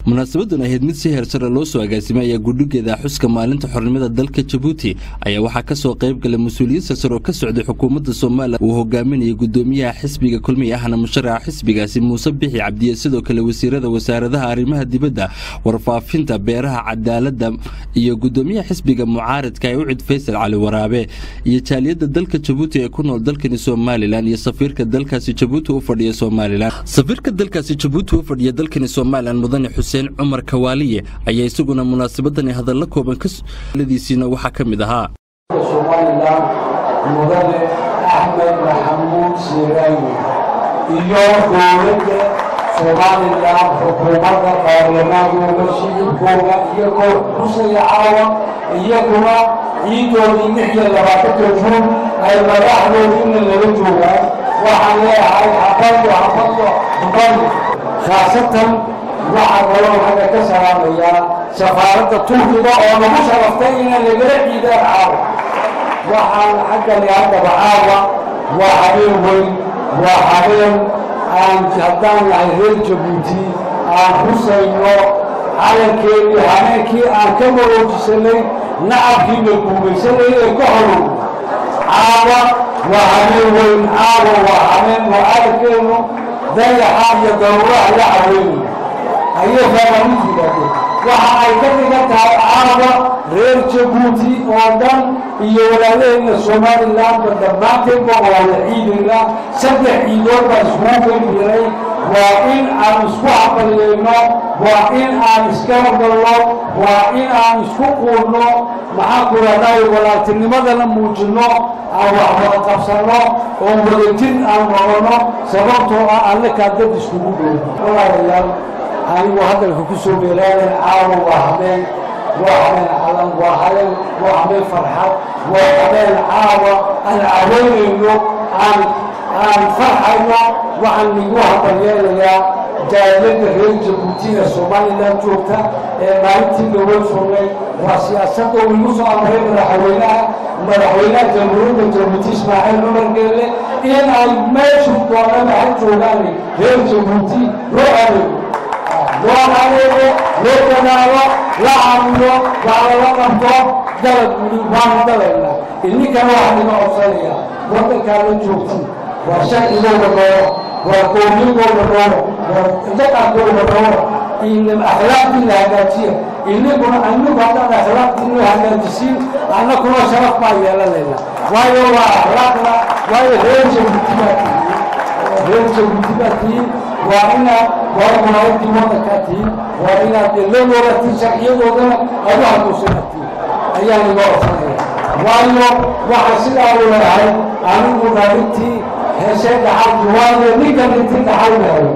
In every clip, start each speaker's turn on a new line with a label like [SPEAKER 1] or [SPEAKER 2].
[SPEAKER 1] Munaasabadan ahayd mid si heersare loo soo agaasimay ayaa gudhigeeda xuska maalinta xornimada dalka Jabuuti ayaa waxaa kasoo qayb galay mas-uuliyiin sarsar oo ka socday xukuumadda Soomaaliya uu hogaaminayay gudoomiyaha xisbiga Kulmiye ahna musharaxa xisbigaasi Muuse Bixi Cabdiye, sidoo kale wasiirada wasaaradaha arrimaha dibadda, warfaafinta, beeraha, cadaaladda iyo gudoomiyaha xisbiga mucaaridka ee UCID Faysal Cali Waraabe iyo jaaliyadda dalka Jabuuti ee ku nool dalkani Somalilan iyo safiirka dalkaasi Jabuuti u fadhiya Somalilan. Safiirka dalkaasi Jabuuti u fadhiya dalkani Somalilan, mudane Xuseen Cumar Kawaaliye, ayaa isaguna munaasabadani hadallo kooban kaladiisiina waxaa ka mid ahaa:
[SPEAKER 2] Somalilan mudane Axmed Maxamuud Siiraayo iyo dowladda Somalilan, xukuumadda, baarlamaankooda, shicibkooda, iyagoo xusaya caawa iyaguna ciidoodii 26-ka Juun ay madaxdoodiina lala joogaan, waxaan leeyahay hambalyo, hambalyo, hambalyo. Khaasatan waxaa kaloo xagga ka salaamayaa safaaradda Turkiga oo nagu sharaftay inay nagala ciidaan caawa. Waxaan xaggani haddaba caawa waa habeen weyn, waa habeen aan haddaan nahay reer Jabuuti aan xusayno calankeennii, habeenkii aan ka maroojisanay nacabkiina guumaysanayay ee ka horow. Caawa waa habeen weyn, caawa waa habeen waa calankeennu dayaxa iyo daruuraha la caweynay ayay faamaamid yidhaahdeen. Waxa ay ka dhigan tahay caawa reer Jabuuti oo dhan iyo walaalaheenna Somalilanba dhammaanteedba waa wada ciidaynaa. Saddex ciidood baan iskugu keenyiray. Waa in aan isku hambaliyeyno, waa in aan iska galno, waa in aan isku quudno, maxaan ku rahday, walaaltinimadana muujinno, aan wax wada qabsanno oo wadajir aan noqonno, sababtoo ah allakaa dad iskugu dhow. Walaalayaal, anigu hadalka ku soo dheeraanay, caawa waa habeen, waa habeen calan, waa habeen, waa habeen farxad, waa habeen caawa aan caweynayno, aan farxayno. Waxaan nigu hambalyeelayaa jaaliyadda reer Jabuuti ee Somalilan joogta ee maalintii looga furnay. Waa siyaasadda uu igu soo amray madaxweynaha Jamhuuriyadda Jabuuti Ismaaciil Cumar Geelle in ay meeshu doonaba ha joogaan reer Jabuuti loo adeego, loo adeego, loo dadaalo, la caawiyo, wax lala qabto. Dalab wuli waanu dalaynaa. Idinkana waxaan iga codsanayaa waddankaa la joogti waa sharcigooda dhowra, waa qoomiyadooda dhowra, waa dhaqankooda dhowra, akhlaaqdiina hagaajiya. Iniguna anigu haddaan akhlaaqdiina hagaajisiin, annakuna sharaf baa yeelanayna, waayo waa akhlaaqda, waayo reer Jabuuti baa tihiin, reer Jabuuti baa tihiin. Waa inaad waa muraayadii waddankaa tihiin, waa inaad la noolatiin, sharciyadoodana aad u haduusanatiin ayaan iga codsanaya. Waayo waxa sidaa u leeyahay anigu dhalintii heshay dhaxalki, waayo ninka dhintay dhaxal mahayo,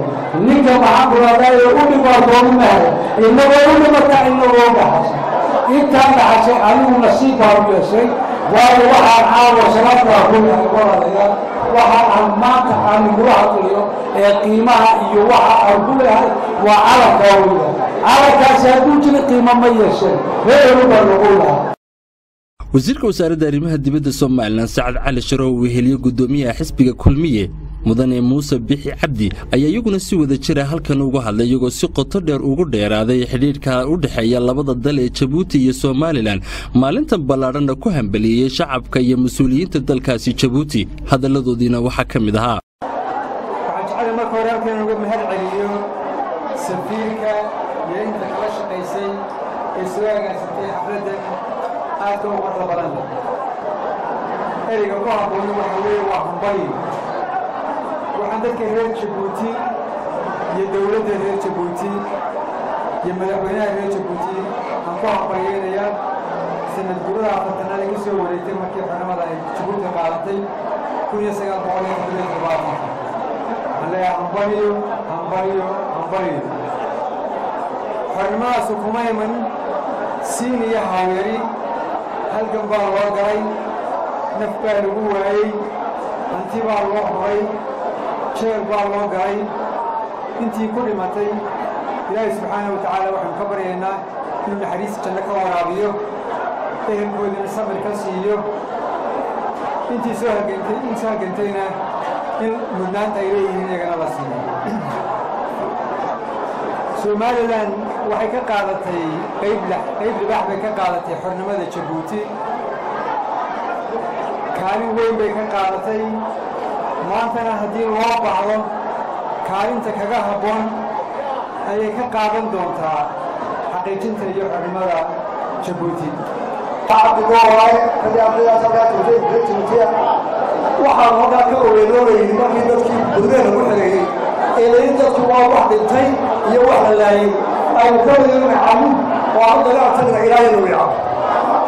[SPEAKER 2] ninka maxaan ku rahdaye u dhibaatooni mahayo. Inagoo u dhimata, inagoo dhaxashay, intaan dhaxashay anigu nasiib baan u yeeshay, waayo waxaan caawa sharaf baa ku yahay. Walaalayaal, waxa aan maanta aan igula hadlayo ee qiimaha iyo waxa aan ku leeyahay waa calankaa weya. Calankaasi hadduu jira qiimo ma yeesheen, reer baa lagu lahaa.
[SPEAKER 1] Wasiirka wasaaradda arrimaha dibadda Somalilan Sacad Cali Sharow weheliye gudoomiyaha xisbiga Kulmiye mudane Muuse Bixi Cabdi ayaa iyaguna si wada jira halkan uga hadlay, iyagoo si qoto dheer ugu dheeraaday xidhiidhka u dhexeeya labada dal ee Jabuuti iyo Somalilan, maalintan ballaadhanna ku hambaliyeeyey shacabka iyo mas-uuliyiinta dalkaasi Jabuuti. Hadalladoodiina waxaa ka mid ahaa:
[SPEAKER 3] Waxaan jeclay marka hore halkan uga mahad celiyo safiirka iyo inta kala shaqaysay ee soo agaasatay xafladdan aadka u quruxda badan. Ereyga ku habbooni waxa weeye waa hambalyo. Waxaan dadka reer Jabuuti iyo dowladda reer Jabuuti iyo madaxweynaha reer Jabuuti aan ku hambalyeynayaa sanad gurada 40aad ee ka soo wareegtay markii xornimada ay Jabuuti qaadatay 1977. Waxaan leeyahay hambalyo, hambalyo, hambalyo. Xornimadaasu kuma iman siin iyo haawyari. Halgan baa loo galay, naf baa lagu waayey, hanti baa loo huray, jeel baa loo galay. Intii ku dhimatay Ilaahay subxaana wa tacaala waxaanu ka baryaynaa inuu naxariis janno ka waraabiyo, ehelkoodina samir ka siiyo, intii soo halgantay, in soo halgantayna in mudnaanta ay leeyihiin iyagana la siiyo. Somalilan waxay ka qaadatay qayb libaax bay ka qaadatay xornimada Jabuuti, kaalin weyn bay ka qaadatay. Maantana haddii loo baahdo kaalinta kaga habboon ayay ka qaadan doontaa xaqiijinta iyo xornimada Jabuuti.
[SPEAKER 4] Waxaanu halkaa ka ogeynoonayn markii dadkii gudbeen lagu xereeyey ee layi dadku waa wax dhintay iyo wax la laayey, aynu ka wadeynay camuud oo aan dagaal tagna ilaa iyo wiica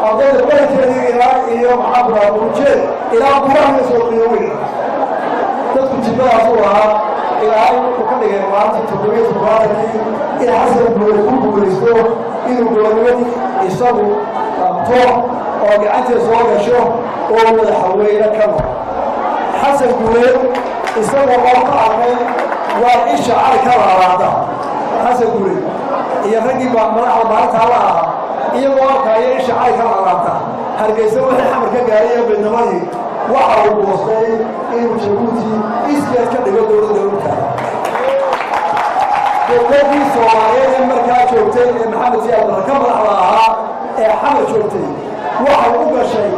[SPEAKER 4] ardayda badankeedii ilaa iyo maxaa ku dhaha ujeed ilaa buraha soo qiyoweyn dadku jibadaas u lahaa. Ilaahay wuxuu ka dhigay maalintii 77-kii in Xasan Guure ku guulaysto inuu gobonimadii isagu qabto oo gacantee soo gasho oo madaxweyne ka noqo. Xasan Guuleed isagoo oo ka arkay waa isha cali ka laalaada, Xasan Guuleed iyo raggii madaxda maalintaa la ahaa iyagoo arkaya isha cali ka laalaada Hargeysa wixii xamar ka gaaray midnimadii, waxa uu goostay inuu Jabuuti iskeed ka dhigo dowladda dhulkaada. Dowladdii Soomaaliyeed ee markaa joogtay ee Maxamed Siyaad Barre ka madaxda ahaa ee xamar joogtay waxay u gashay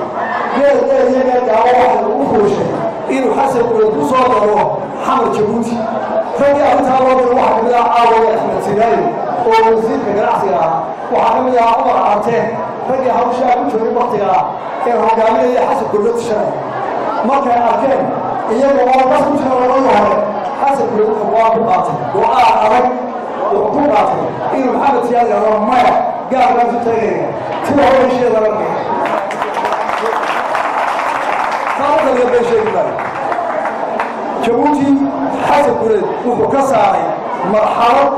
[SPEAKER 4] geed dheer iyo geed gaaban, waxay u fuushay inuu Xasan Guuleed ku soo daro xamar Jabuuti. Raggii arrintaa loo diray waxaa ka mid ah Caawaye Axmed Sinaayo oo wasiirka ganacsiga ahaa, waxaa ka mid ahaa Cumar Carte, raggii hawshaa ku joogay waktiga ah ee hogaaminaya Xasan Guuleed shalay. Markay arkeen iyaga oo bas ku jira labadii hore, Xasan Guuleed wuxuu go-aan ku qaatay, go-aan adag wuxuu ku qaatay inuu Maxamed Siyaad yidhahdo maya, gaar baan isu taagaya tii hore heshiyeeda la dhigay. Taariikhda been sheegi maayo. Jabuuti Xasan Guuleed wuxuu ka saaray marxalad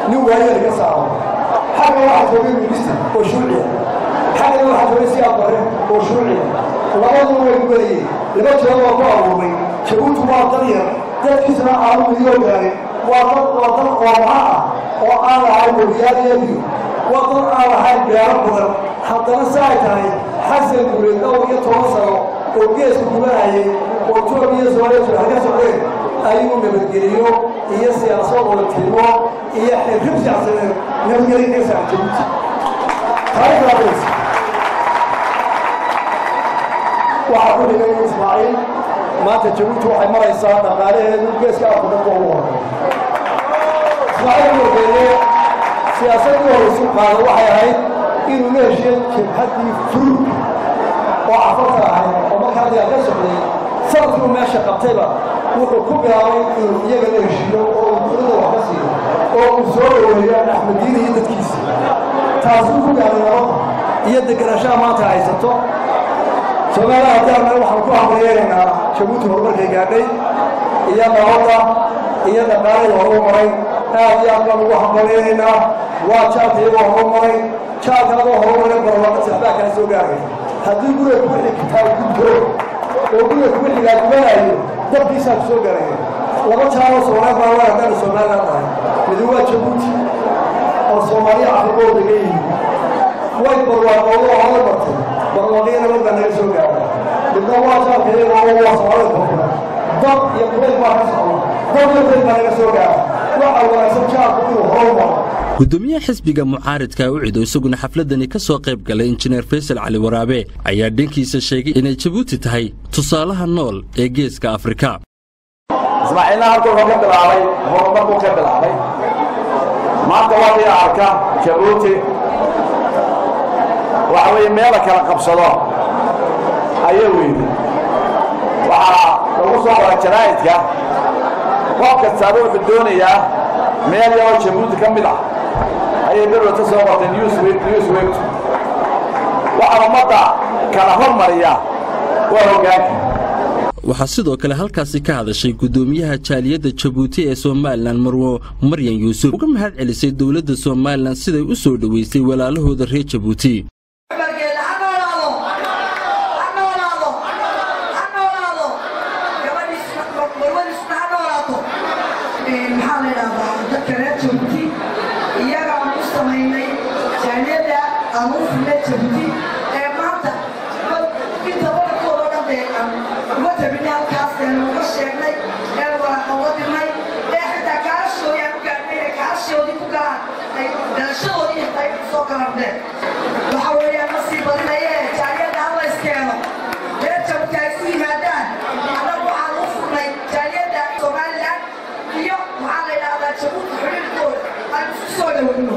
[SPEAKER 4] nin waayeel ka saaro. Xagga waxaa joogay Mugista oo shuuciya, xaggana waxaa joogay Siyaad Barre oo shuuciya, labaduba way ku gelayeen, laba jeer waa ku abuurmay. Jabuuti waa dal yar, dadkiisana aanu milyoon gaarin, waa dad waa dal oomaha ah oo aan lahayn webiyaal iyo biyo, waa dad aan lahayn beero badan. Haddana si ay tahay, Xasan Guuleed dhowr iyo toban sano oo geeska gubanayay oo Etoobiya Soomaaliya jooxa ka socdeen ayuu nabadgeliyo iyo siyaasad wadatinimo iyo xirrib siyaasadeed nabadgelyo kaga saaray Jabuuti. Taariikhda waxaa ku dhigay Ismaaciil. Maanta Jabuuti waxay maraysaa dhaqaalaheedu geeska Afrika kuwa ugu horeeya. Ismaaciil Wargeeye siyaasaddii horeysu qaada waxay ahayd inuu la heshiyo jabhaddii Furuug oo cafarta ahayd oo markaa dagaal ka socday. Sanadkii uu meesha qabtayba wuxuu ku bilaabay inuu iyaga la heshiiyo oo uu dowladda wax ka siiyo oo uu soo dhaweeyo Axmed Diini iyo dadkiisa. Taasuu ku gaaray nabadda iyo deganaanshaha maanta haysato Soomaaliya. Haddaan waxaan ku hambalyeeraynaa Jabuuti horumarkay gaadhay iyo nabadda iyo dhaqaalada horu maray, aad iyo aad baan ugu hambalyeeraynaa. Waa jaarka iyagoo horu maray, jaarka adoo horu maray barwaaqo saxbaa kala soo gaaraya. Haddii guriga ku xigtaa gubto oo guriga ku xigaa gubanayo, dabkiisaa ku soo gaaraya. Laba jaaroo Soomaaliya baa waa haddaan Somaliland tahay, midi waa Jabuuti oo Soomaaliya Afrikoo degan yihiin, way barwaaqoodo oo horay bartay, barwaaqyo nabad baa naga soo gaara. Midna waa jaarka iyaga oo waa Soomaalida koonfureed, dab iyo kulayl baa ka socda, dab iyo kulayl baa naga soo gaara. Waxaa wanaagsan jaarku inuu horu maro.
[SPEAKER 1] Gudoomiyaha xisbiga mucaaridka Ucido isaguna xafladani ka soo qayb galay, Injineer Faysal Cali Waraabe, ayaa dhankiisa sheegay inay Jabuuti tahay tusaalaha nool ee geeska Afrika.
[SPEAKER 5] Ismaaciilna halka wuxuu ka bilaabay horumar buu ka bilaabay. Maanta waa kii arka Jabuuti waxa weeye meel la kala qabsado ayuu yidhi. Waxaa lagu soo qoray jaraa'idka, qof kastaaba wuxuu doonayaa meel yaroo Jabuuti ka mid ah ayay berwata soo qortay Newsweek. Newsweek waxaa ummadda kala hormariya waa hoggaanka.
[SPEAKER 1] Waxaa sidoo kale halkaasi ka hadashay guddoomiyaha jaaliyadda Jabuuti ee Somalilan, Marwo Maryan Yuusuf, uga mahad celisay dowladda Somalilan siday u soo dhoweysay walaalahooda reer Jabuuti.
[SPEAKER 6] Ha noolaado, ha noolaado, ha noolaado. Gabadhiisuna, marwadiisuna ha noolaato. Maxaa la yidhahdaa, dadka reer Jabuuti iyaga aan u samaynay jaaliyadda aan u furnay Jabuuti ee maanta inta badankooda oo dhan dee aan uga tabinay halkaas ee uga sheegnay ee waraaqa uga dirnay ee xitaa kaashoodii aan u gaadhnay ee kaashoodii ku galaan ay dhalashadoodii xitaa ay soo galandeen. Waxa weeyaan ma sii badinaye, jaaliyadda hala iskeeno, reer Jabuuti ay isu yimaadaan. Annagu waxaan u furnay jaaliyadda Somalilan iyo maxaa la yidhahdaa Jabuuti xidhiirkooda aan isku soo dhoweyno.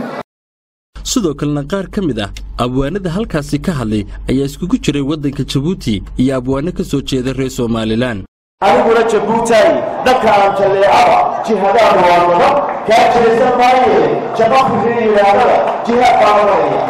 [SPEAKER 1] Sidoo kalena qaar ka mid ah abwaanada halkaasi ka hadlay ayaa iskugu jiray waddanka Jabuuti iyo abwaano ka soo jeeda reer Somalilan.
[SPEAKER 5] Aniguna Jabuutay dhabka aan jalleecaba jihadaadu waa nabad kaa jeesan maaye, jabaqrigii yidhaahdada jihaad baan oranaya.